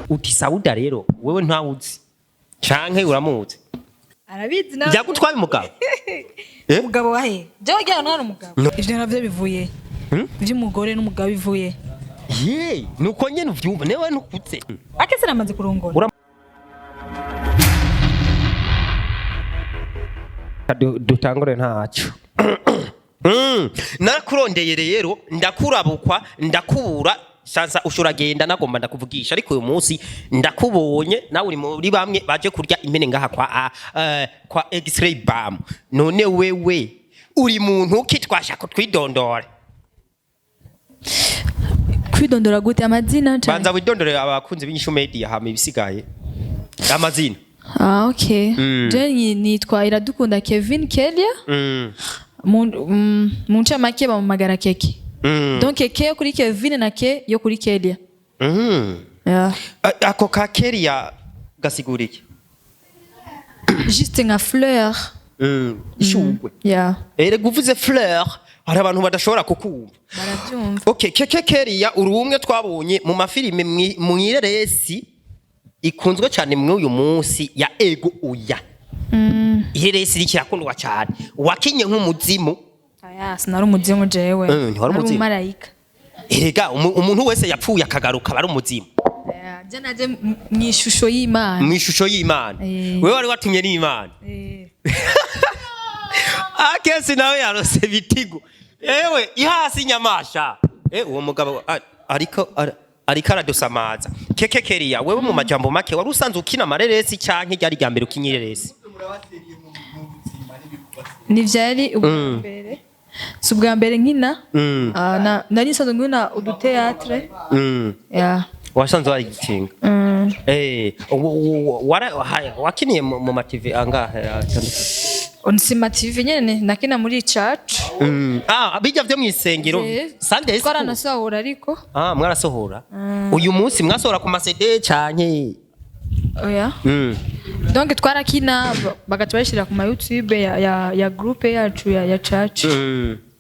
Uti Sauda rero wewe ntawuzi canke uramuzi? Arabizi nawe. Yagutwaye umugabo. Eh? Umugabo wahe? Jewe jya none umugabo. No. Ivyo navyo bivuye. Ivy'umugore n'umugabo bivuye. Ye, nuko nyene uvyumva newe ntukutse. Akese namaze kurongora. Dutangure ntaco. Narakurondeye rero, ndakurabukwa, ndakubura, shansa ushuragenda nagomba ndakuvugisha, ariko uyu munsi ndakubonye nawe uri muri bamwe baje kurya impene ngaha kwa kwa X-ray Bam. None wewe uri muntu ki? Twashaka twidondore. Kwidondora gute? Amazina cyane? Banza widondore abakunzi b'Inyishu Media, hama ibisigaye amazina. Ah, okay. Je nitwa Iradukunda Kevin Kelia. Mu ncamake bamamagara Keke. Donc Keke yo kuri Kevin na Ke yo kuri Kelia. Yeah. Ako ka Kelia gasigura iki? Juste nka fleur. Ishugwe. Yeah. Erega uvuze fleur hari abantu badashobora kukumva. Barabyumva. Okay, Keke Kelia, uri umwe twabonye mu mafilime mw'ireresi ikunzwe cyane muri uyu munsi ya Ego Oya. Ireresi iriko irakundwa cyane, wakinye nk'umuzimu. Aya, sinari umuzimu jewe. Ntiwari Nari umuzimu. umumarayika. Erega umuntu wese yapfuye akagaruka aba ari umuzimu. Yeah, je naje mw'ishusho y'Imana. Mu ishusho y'Imana. Wewe wari watumye n'Imana. Akesi nawe yarose bitigo ewe ihasi inyamasha. Uwo mugabo ariko ariko aradusamaza. Keke Keria, wewe mu majambo make wari usanzwe ukina amareresi canke ryari rya mbere ukinye ireresi? Ntivyari ubwa mbere, si ubwa mbere nkina. Ah, nari nsanzwe nkina uduteatre. Yeah. Wasanzwe wayitinga? Wakiniye mu ma TV angahe atandukanye? Onsima TV nyene nakina muri church. Ah, bijya vyo mw'isengero? Sunday school. Twaranasohora ariko. Ah, mwarasohora. Uyu munsi mwasohora ku ma CD canke? Oya. Donc twarakina bagaca bashyira ku ma YouTube ya groupe yacu ya church.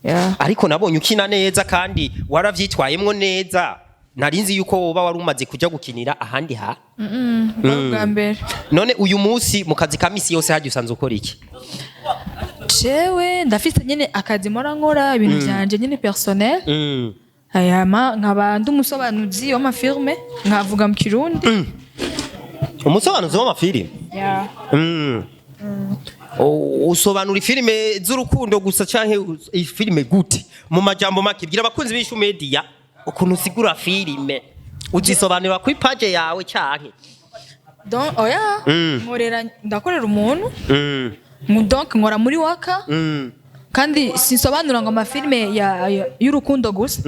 Yeah. Ariko nabonye ukina neza kandi waravyitwayemwo neza, narinzi yuko woba wari umaze kuja gukinira ahandi ha. Bwari ubwa mbere. None uyu munsi mu kazi ka misi yose hagiye usanzwe ukora iki? Jewe ndafise nyene akazi mpora nkora, ibintu vyanje nyene personnel. Hanyuma nkaba ndi umusobanuzi w'amafilme, nkavuga mu Kirundi. Umusobanuzi w'amafilime? Yeah. Usobanura ifilime z'urukundo gusa canke ifilime gute? Mu majambo make bwira abakunzi b'Ishu Media ukuntu usigura filime. Uzisobanura kuri page yawe canke? Donc oya, nkorera, ndakorera umuntu. Donc nkora muri Waka. Kandi sinsobanura ngo amafilme y'urukundo gusa.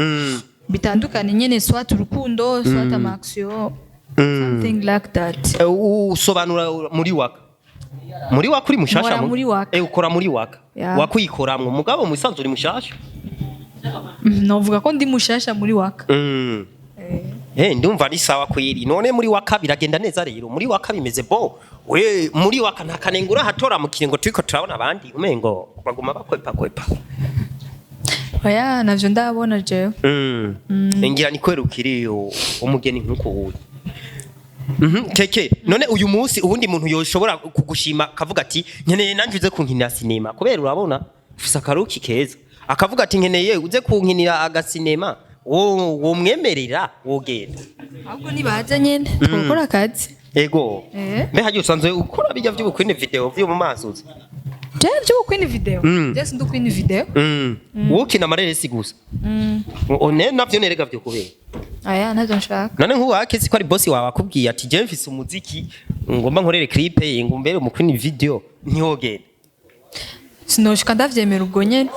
Bitandukanye nyene, soit urukundo, soit ama action, something like that. Usobanura muri Waka? Muri Waka uri mushasha? Nkora muri Waka. Ukora muri Waka? Yeah. Wakuyikoramwo mugabo mu isanzwe uri mushasha? Novuga ko ndi mushasha muri Waka. Ndumva ari sawa kwiri. None muri Waka biragenda neza rero? Muri Waka bimeze bo? We muri Waka nta kanenge urahatora mu kiringo turiko turabona abandi umengo baguma bakwepa kwepa? Oya, navyo ndabona jewe. Ngira ni kwera ukiri umugeni nkuko uri. Keke, none uyu munsi ubundi muntu yoshobora kugushima akavuga ati nkeneye nanje uze kunkinira sinema, kubera urabona ufise akaruki keza, akavuga ati nkeneye uze kunkinira agasinema, wo womwemerera, wogenda? Ahubwo nibaza nyene twokora akazi. Ego. Eh. Mbe hagiye usanzwe ukora bijya vy'ubukwine video vyo mu mazi uzi? Je vyo queen video? Je sindi queen video. Wokina amareresi gusa? One navyo nerega vyo kubera? Aya, ntavyo nshaka. None nk'ubu akesi ko ari boss wawe akubwiye ati je mfise umuziki ngomba nkorere clip, ngo mbere umukwini video, ntiwogenda? Sinoshika ndavyemera ubwo nyene.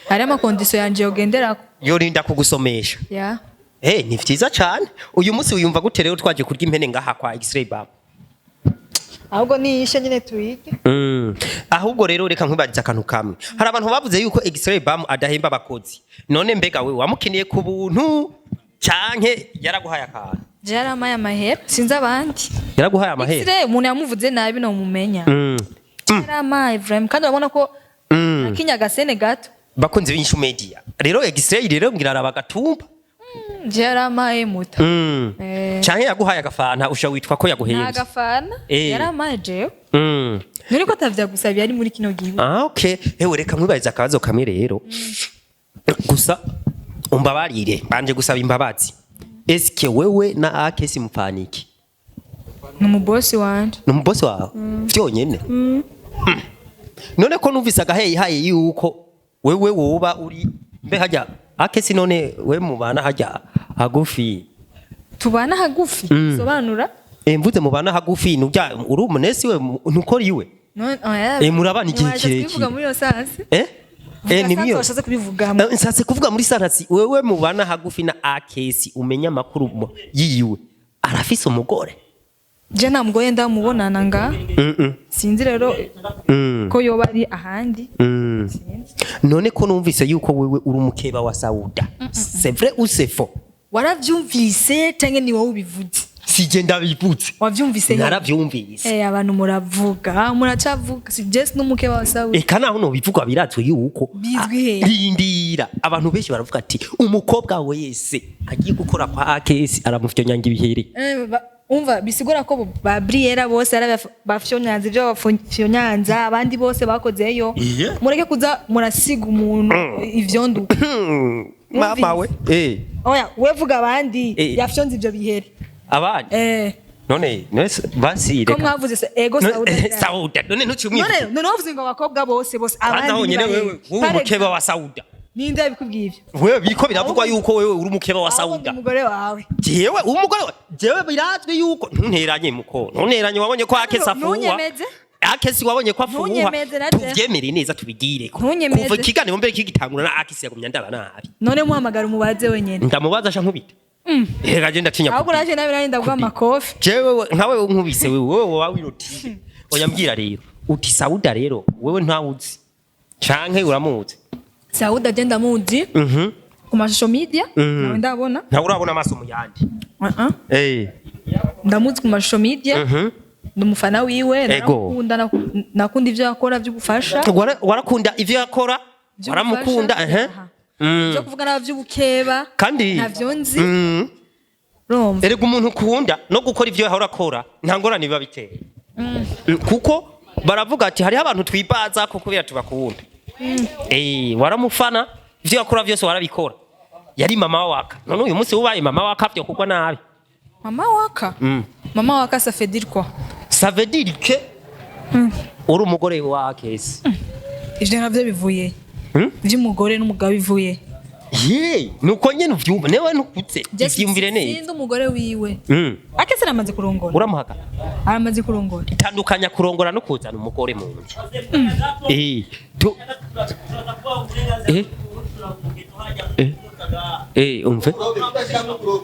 Hari ama conditions yanje yogenderako. Yorinda kugusomesha? Yeah. Ni vyiza cane. Uyu munsi wiyumva gute rero twaje kurya impene ngaha kwa X-Ray Bam? Ahubwo niyishe nyene tuyige. Ahubwo rero reka nkwibariza akantu kamwe. Hari abantu bavuze yuko X-Ray Bam adahemba abakozi. None mbega we wamukiniye ku buntu canke yaraguhaye akantu? Je yaramaye amahera, sinzi abandi. Yaraguhaye amahera? X-Ray umuntu yamuvuze nabi no mumenya. Yaramaye vraiment, kandi urabona ko nakinya agasene gato. Bakunzi b'Inyishu Media. Rero X-Ray rero ngira araba gatumba. Je yaramaye muta. Canke yaguhaye agafanta usha witwa ko Nta yaguhembye? Gafana. Yaramaye jewe. None ko atavyagusabye ari muri kino gihugu? Ah, okay. Ewe, reka nkwibariza akabazo kamwe rero gusa, umbabarire, mbanje gusaba imbabazi. Eske wewe na Akesi mupfaniki? Ni umubosi wanje. Ni umubosi wawe vyonyene? None ko numvise agaheyi yuko wewe woba uri mbe hajya Akesi, none we mubana hajya hagufi? Tubana hagufi? Sobanura. Mvuze mubana hagufi, nurya uri umunesi we ntukora iwe? None oya. Murabana igihe Ntiwaje kirekire. kubivuga muri iyo sens. Ni myo. Washatse kubivugamo. Nshatse kuvuga muri sens, wewe mubana hagufi na Akesi, umenya amakuru yiwe, arafise umugore? Je nta mugore ndamubonana nga. Sinzi rero ko yoba ari ahandi. Sinzi. None ko numvise yuko wewe uri umukeba wa Sauda, c'est vrai ou c'est faux? Waravyumvise canke ni wowe ubivuze? Sije ndabivutse. Wavyumvise he? Naravyumvise. Abantu muravuga, muracavuga. Si Jess n'umukeba wa Sauda. Eka naho nobivugwa birazwi yuko Bizwi he? Rindira, abantu benshi baravuga ati umukobwa wese agiye gukora kwa Akesi aramufyonyanga ibihere. Umva, bisigura ko ba Briera bose ari bafyonyanza ibyo bafyonyanza, abandi bose bakozeyo. Mureke kuza murasiga umuntu ivyondo. Mama we. Oya, we vuga abandi yafyonze ivyo bihere. Abandi? Eh. None basi Ko reka. mwavuze se ego Sauda. Sauda none ntucumwivuge. None wavuze ngo abakobwa bose bose, abandi abandi honyene ni bahe? wewe wowe Par umukeba exemple, wa Sauda. Ninde yabikubwiye ivyo? Wewe biriko biravugwa yuko wewe uri umukeba wa Ahubwo ndi Sauda. umugore wawe. Jewe umugore wa jewe birazwi yuko ntunteranye muko ntunteranye, wabonye ko Akesi afuha. Ntunyemeze. Akesi wabonye ko afuha. Ntunyemeze na je. Tuvyemere neza, tubigire ko Ntunyemeze. kuva ikiganiro mbere kigitangura na Akesi yagumya ndaba nabi. None muhamagara umubaze wenyene. Ndamubaza sha nkubita. Reka je ndatinya. Ahubwo uraje nawe nari ndaguha amakofi. Jewe nkawe nkubise, wewe wowe wirotiye. Oya, mbwira rero, uti Sauda rero wewe ntawuzi canke uramuzi? Sauda je ndamuzi ku mashusho media, nawe ndabona. Ntawe urabona amaso mu yandi? Uh-uh. Ndamuzi ku mashusho media. Ndi umufana wiwe. Ego. Naramukunda, nakunda ivyo akora vy'ubufasha. Warakunda ivyo yakora? Vy'ubufasha. Waramukunda ehe. Aha. Vyo kuvuga nabi vy'ubukeba Kandi ntavyo nzi. Urumva? Erega umuntu ukunda no gukora ivyo yahora akora nta ngorane biba biteye. Kuko baravuga ati hariho abantu twibaza ko kubera tubakunda. Waramufana, ivyo yakora vyose warabikora, yari mama waka. None uyu munsi ubaye mama waka vyo kugwa nabi. Mama waka? Mama waka, ça fait dire quoi? Ça veut dire que uri umugore wa Kesi. Ivyo navyo bivuye vy'umugore n'umugabo bivuye? Ye, nuko nyene uvyumva, newe ntukutse ivyumvire neza. Sindi umugore wiwe. Akese aramaze kurongora. Uramuhaka? Aramaze kurongora. Tandukanya kurongora no kuzana umugore mu nzu. Eh, tu eh eh eh umve,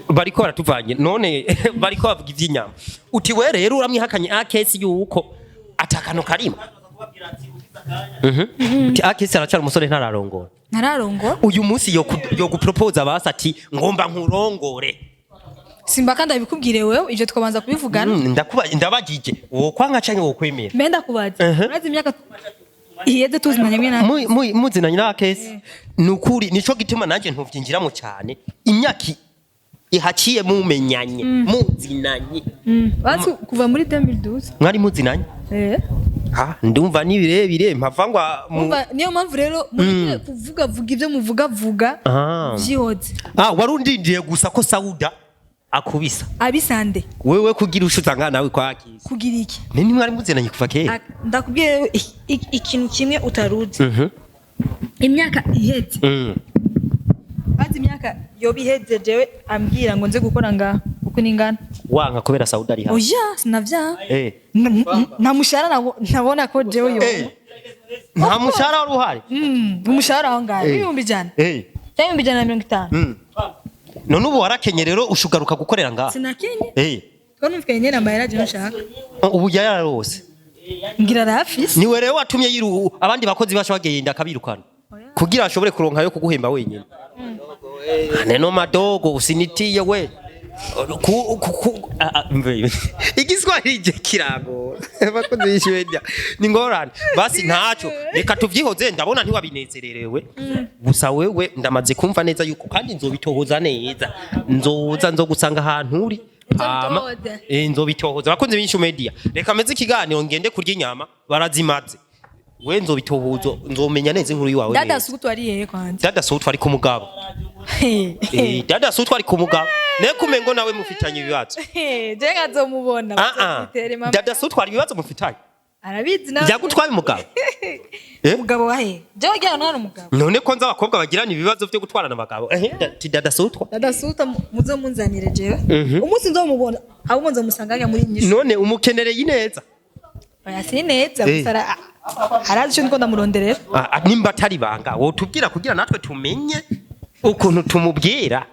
bariko baratuvanye none, bariko bavuga ivy'inyama. Uti we rero uramwihakanye Akesi yuko atakano karimo. Uti Akesi aracyari umusore, ntararongora. Ntararongora. Uyu munsi yo gupropose basi ati ngomba nkurongore. Simba kandi abikubwire wewe, ivyo twabanza kubivugana. Ndakuba ndabagije, wokwanga canke wokwemera? Mbe ndakubaza, urazi imyaka iheze tuzinanye mwe na Muzinanye na Akesi, nukuri nico gituma nanjye ntuvyinjiramo cyane, imyaka ihaciye mumenyanye, muzinanye. Bazi kuva muri 2012. Mwari muzinanye? Eh. Ha, ndumva ni birebire mpava ngo Umva, niyo mpamvu rero mureke kuvuga vuga ibyo muvuga vuga. Vyihoze. Ah, warundindiye gusa ko Sauda akubisa. Abisande. Wewe kugira ushuza ngana nawe kwa Akesi. Kugira iki? Nini, mwari muzinanye kuva kera? Ndakubwiye rero ikintu kimwe utaruzi. Imyaka iheze, bazi imyaka yoba iheze jewe ambwira ngo nze gukora ngaha uko ningana. Wanka kubera Sauda ari hano? Oya, sinavya. Nta mushahara nabona ko jewe yo. Nta mushahara wari uhari? Umushahara aho ngaho 100,000 cyangwa 150,000. None ubu warakenye rero, ushugaruka gukorera ngaha? Sinakenye. Twari nyene amahera je nshaka. Ubu yararose? Ngira arafise. Niwe rero watumye yiru abandi bakozi basha bagenda akabirukana kugira ashobore kuronka yo kuguhemba wenyine. Neno madogo usinitie we. Ku mve, igiswahili je kirango bakozi b'ishure ni ngorane. Basi ntaco, reka tuvyihoze. Ndabona ntiwabinezererewe gusa wewe, ndamaze kumva neza yuko kandi nzobitohoza neza, nzoza nzogusanga ahantu uri. Hama Nzobitohoza. Nzobitohoza. Abakunzi b'Inyishu Media, reka meze ikiganiro, ngende kurya inyama barazimaze. We nzobitohoza, nzomenya neza inkuru yiwawe Dada neza. Sutu ari hehe kwanza? Dada Sutu ari ku mugabo. Dada Sutu ari ku mugabo, ne kumengo nawe mufitanye ibibazo. Je nkazomubona. Ah, ah. Bazomutere mama. Dada Sutu hari ibibazo mufitanye? Arabizi nawe. Byagutwaye umugabo? Eh? Umugabo wahe? Je wagira ngo umugabo. None ko nzi abakobwa bagirana ibibazo byo gutwarana abagabo. Ti Dada Sutwa. Dada Sutu muzomunzanire jewe. Umunsi nzomubona, ahubwo nzomusanganya muri Nyishu. None umukenereye ineza? Oya, si neza. Eh. Gusa arazi ico ndiko ndamuronderera. Ah, ah, nimba atari banga wotubwira kugira natwe tumenye ukuntu tumubwira.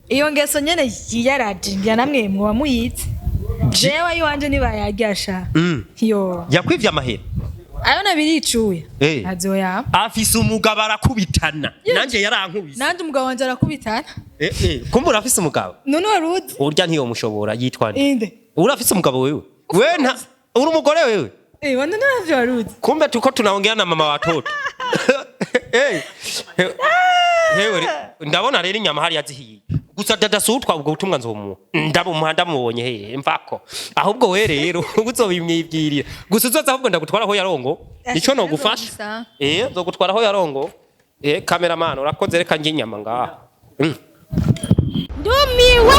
Iyo ngeso nyene yiyaraje, ngira namwe mwoba muyizi. Jewe iwanje nibayaryasha. Yo. Yakwivye amahera? Ayo nabiricuye. Eh. Azoya. Afise umugabo, arakubitana, nanje yarankubise. Nanje umugabo wanje arakubitana. Kumbe urafise umugabo? None waruzi? Urya ntiyomushobora, yitwa nde? Inde? Urafise umugabo wewe? We nta uri umugore wewe? Eh, none navyo waruzi? Kumbe tuko tunaongea na mama watoto. Hewe ndabona rero inyama hariya zihiye. Gusa Dada Sutwa, ubwo butumwa nzomuha, ndabumuha ndamubonye. Hehe mvako, ahubwo we rero uzobimwibwirira gusa, uzoza ahubwo ndagutwara aho yarongo, nico nogufasha. Nzogusa. Nzogutwara aho yarongo. Cameraman, urakoze, reka njye inyama ngaha. Ndumiwe.